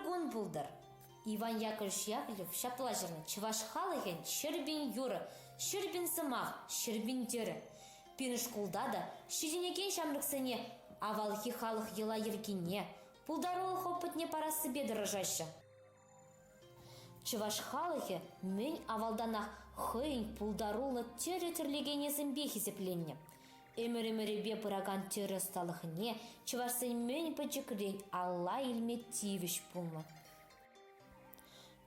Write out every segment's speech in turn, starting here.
кун пултӑр! Иван Яковлевич Яковлев ҫапла ҫырнӑ: Чӑваш халӑхӗн 100 000 юрӑ, 100 000 сӑмах, 100 000 тӗрӗ. Пирӗн шкулта та ҫитӗнекен ҫамрӑксене авалхи халӑх йӑла-йӗркине, пултарулӑх опытне парассипе тӑрӑшаҫҫӗ. Чӑваш халӑхӗ мӗн авалтанах хӑйӗн пултаруллӑ тӗрӗ тӗрлекенӗсемпе хисепленнӗ. Ӗмӗр-ӗмӗрӗпе пыракан тӗрӗ ӑсталӑхне чӑвашсен мӗн пӗчӗкрен алла илме тивӗҫ пулнӑ.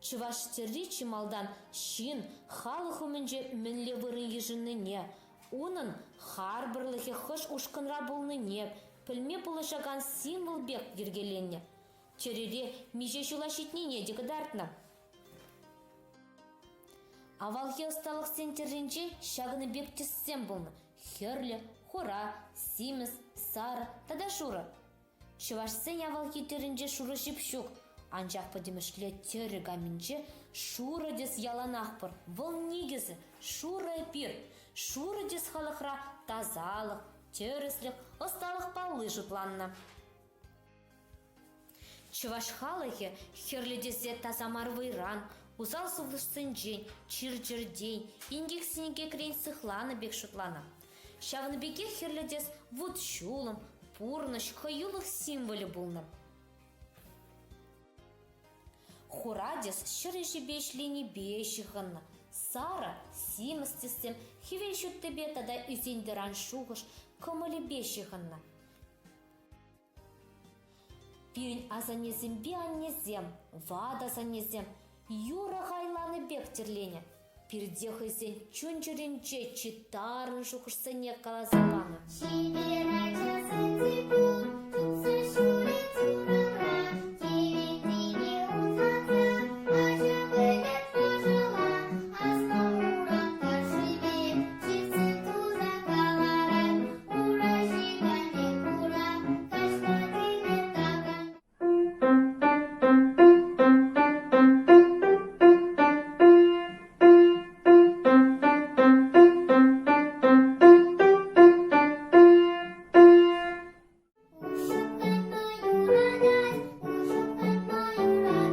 Чӑваш тӗрри чи малтан ҫын халӑх умӗнче мӗнле вырӑн йышӑннине, унӑн харпӑрлӑхӗ хӑш ушкӑнра пулнине пӗлме пулӑшакан символ пек йӗркеленнӗ. Чӗрере миҫе ҫула ҫитнине те кӑтартнӑ. Авалхи ӑсталӑхсен тӗрринче ҫакӑн пек тӗссем пулнӑ: хӗрлӗ, хура, симӗс, сарӑ тата шурӑ. Чӑвашсен авалхи тӗрринче шурӑ ҫип ҫук, анчах пӗтӗмӗшле тӗрӗ каминче шурӑ тӗс яланах пур. Вӑл никӗсӗ шурӑ пир. Шурӑ тӗс халӑхра тасалӑх, тӗрӗслӗх, ӑсталӑх палли шутланнӑ. Чӑваш халӑхӗ хӗрлӗ тесе таса мар вӑйран, усал сывлӑшсенчен, чир-чӗртен, инкек-синкекрен сыхланӑ пек шутланӑ. Ҫавӑн пекех хӗрлӗ тӗс вут-ҫулӑм, пурнӑҫ, хӑюлӑх символӗ пулнӑ. Хура тӗс ҫӗр ӗҫӗпе ӗҫленипе ҫыхӑннӑ. Сарӑ, симӗс тӗссем хӗвел ҫуттипе тата ӳсен-тӑран шухӑш кӑмӑлӗпе ҫыхӑннӑ. Пирӗн асаннесемпе аннесем, ват асаннесем юрӑ хайланӑ пек тӗрленӗ. Пирте хӑйсен чун-чӗринче чи тарӑн шухӑшсене каласа панӑ. Чипер ачасен те пур, тупса ҫӳрет урамра, Теветине утатса, ача вылять мӑшӑла, Аслӑ урам ташшипе чипсем туса каларать. Ура ҫи каллех ура, каҫма килет такам. Уҫӑп кайма юратать, уҫӑп кайма юратать,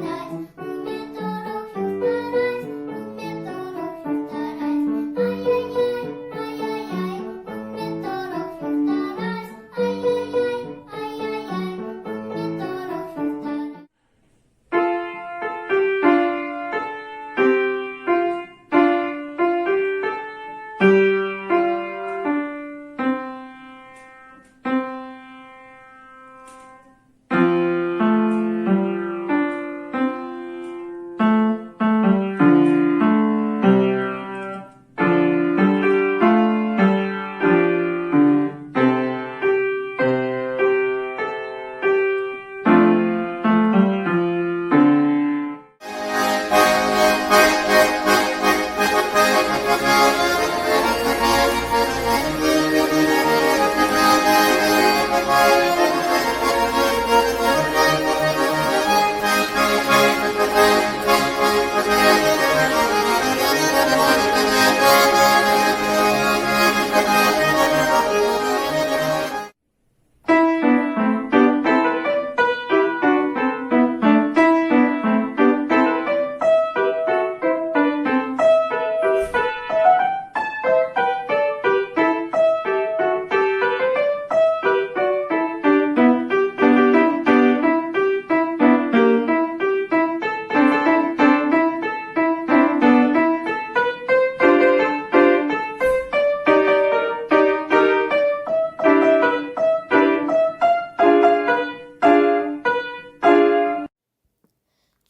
Умӗ тӑрӑх юхтарать, умӗ тӑрӑх юхтарать. Ай-яй-яй, ай-яй-яй, умӗ тӑрӑх юхтарать, ай-яй-яй, ай-яй-яй, умӗ тӑрӑх юхтарать.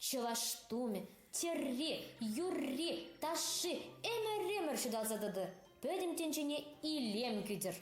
Чӑваш тумӗ, тӗрри, юрри, ташши ӗмӗр-ӗмӗр ҫуталса тӑтӑр, пӗтӗм тӗнчене илем кӳтӗр.